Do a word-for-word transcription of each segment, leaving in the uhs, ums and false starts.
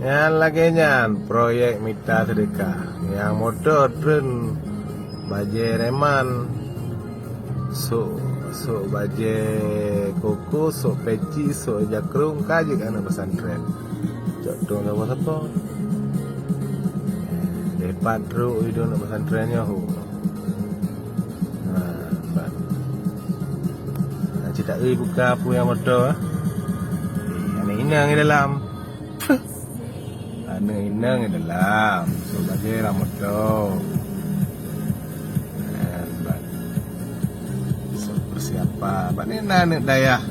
Nyan lagée nyan proyek mita seudeukah. Nyang moto treun bajée reman, sôk, sôk bajée koko, sôk peci, sôk jakrong, ka jeuet aneuëk pesantren. Cok tueng sapo-sapo. Depat trok idong aneuëk pesantren nyoe. Ha, ban. Nah, cita eu buka peue nyang moto. Eh, aneuëk inong di dalam. Aneuëk inong di dalam. Sôk bajée lam moto. Nah, ban. Sôk persiapan. Ban ni na aneuëk dayah.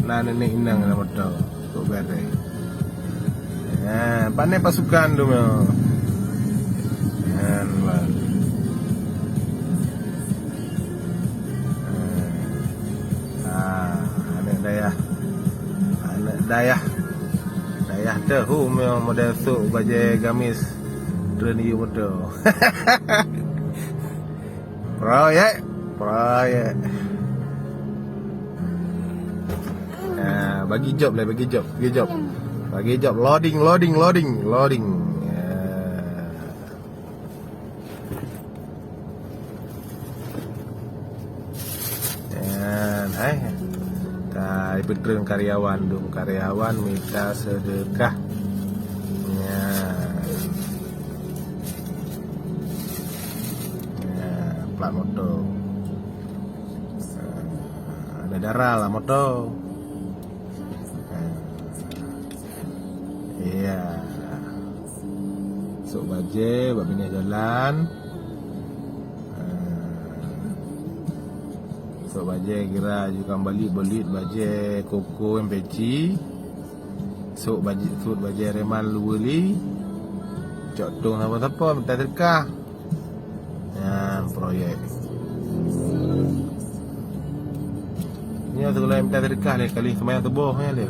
Na aneuëk inong lam moto. Kok bereh. Ha, pandai pasukan tu memang. Kan, bang. Ha, aneuëk dayah. Aneuëk dayah. Dayah teuhu memang model sôk bajée gamis. Treun yue moto. Proyek, proyek. Ah, bagi job lah, bagi job, bagi job. Bagi job, loading, loading, loading, loading. Ah. Nyan, hai. Ka ipeutreun karyawan, dum karyawan mita seudeukah. Nyan. Nyan, plat moto. Ah, ada darah lah moto. Ah. Iya. Sôk bajée bak binéh jalan. Ah. Sôk bajée kira juga balik-balik bajée koko nyang peci. Sôk bajée, sôk bajée reman luweuli. Cok tueng sapo-sapo mita seudeukah. Nyan proyek. Nyoe seugala mita seudeukah lé kali seumayang suboh nyan lé.